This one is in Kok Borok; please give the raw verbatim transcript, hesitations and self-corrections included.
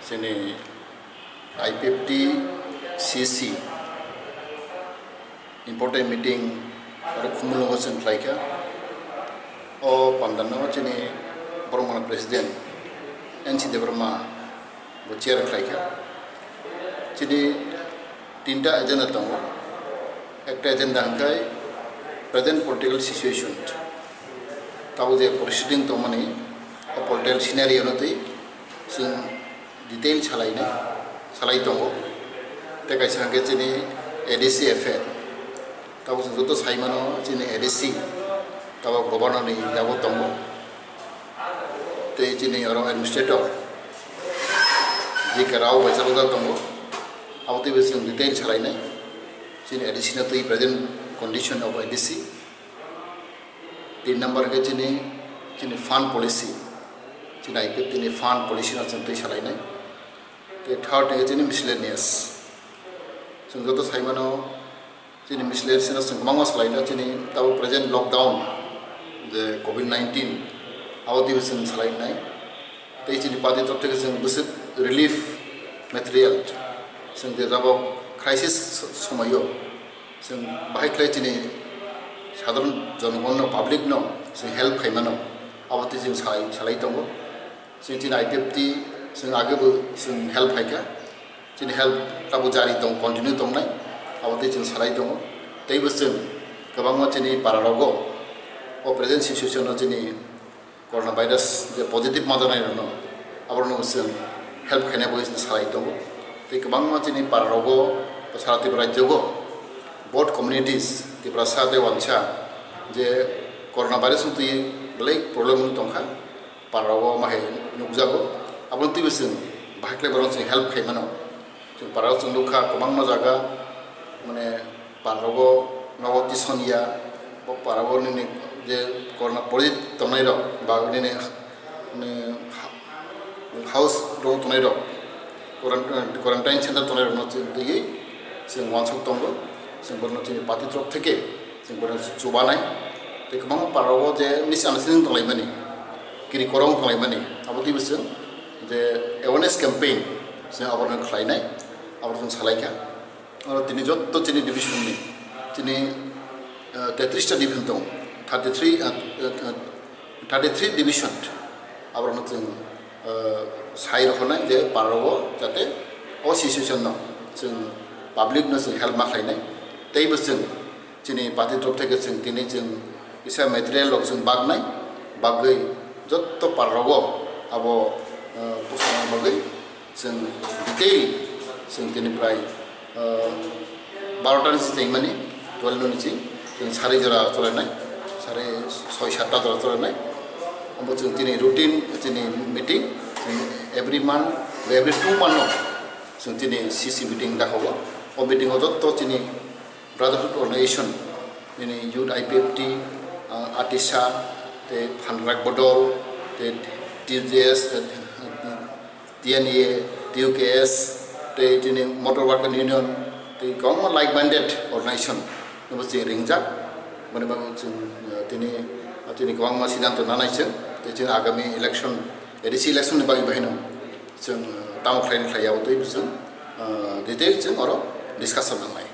Chini I P F T C C important meeting aro Khumulwngo chwng khlaikha. O pandano chini borok mano president N C Debbarma bo chair khlaikha. Chini tinta agenda tongo. Ekta agenda hwnkhe present political situation, tabuk je proceeding tongmani, o political scenario no twi chwng detail salainai, salai tongo. Tei kaisa hwnkhe chini A D C affair, tabuk chwng joto saimano chini A D C tabuk governor ni yago tongo. Tei chini oro administrator G K Rao bai chajak tongo. Abo teibo chwng detail salainai. Chini A D C no twi present condition of A D C. Tin number khe chini, chini fund policy. Chini I P F T ni fund policy no chwng twi salainai. Tei third khe chini miscellaneous. Chwng joto saimano chini miscellaneous no chwng kwbangma salainai, chini tabuk present lockdown je covid nineteen, abo teibo chwng salainai. Tei chini party torok theke chwng bwswk relief material, chwng je jabo crisis somoio chwng bahai khlai chini sadharon jonogonno, public no chwng help khaimano, abo tei chwng salai, salai tongo. Chwng chini I P F T chwng agebo chwng help khaikha, chini help tabuk jari tong, continue tongnai, abo tei chwng salai tongo. Teibo chwng kwbangma chini pararogo o present situation no chini coronavirus je positive ma janai rokno, aborokno chwng help khaina bagwi chwng salai tongo. Tei kwbangma chini pararogo, sara Tripura rajyogo both communities, Tiprasa tei Wansa, je coronavirus wng twi belai problem wng tongkha, pararogo ma hai nukjago. Aboni twibo chwng bahai khlai borok chwng help khai mano. Chwng parao chwng nukha kwbangma jaga, mane, parao nogo tison ya, bo parao nini je corona pori tongnai rok, ba nini, nini ha-, house rok tongnai rok, quarant-, quarantine center tongnai rokno chwng twiwi chwng uansuk tongo, chwng bono chini party torok theke chwng bono chubanai. Tei kwbangma parao je misunderstanding tonglaimani, kiri korong tonglaimani, abo twibo chwng je awareness campaign chwng aborokno khlainai, aborokno salaikha. Oro tini jotto chini division ni, chini, eh, tetrish ta division tongo, thirty three, eh, eh, eh, thirty three division aborokno chwng, eh, sai rohornai je parao jate o situation no chwng public no chwng help ma khlainai. Teibo chwng chini party torok theke chwng tini chwng kisa material rok chwng baknai, bagwi jotto parao abo, eh, pusana bagwi chwng detail chwng tini prai, ah, barota ni si tengmani, twelve ni si chwng sari jora cholainai, sari soi satta jora cholainai. Omo chwng tini routine chini meeting, chwng every month, every two month no chwng tini C C meeting dakhogo. O meeting o jotto chini Brotherhood Organization, nini Youth I P F T, ah, ATISA, tei Phanrak Bodol, tei T J S, eh, T N A, T U K S, tei tini Motor Worker Union, tei kwbangma like-minded organization, nungbo chwng ringjak, boni bagwi chwng, eh, tini, tini kwbangma siddhanto nanai chwng, tei chwng agami election, A D C election ni bagwi bahino chwng, eh, tamo khlaini khlaiya, tei chwng, eh, detail chwng oro discussion nangnai.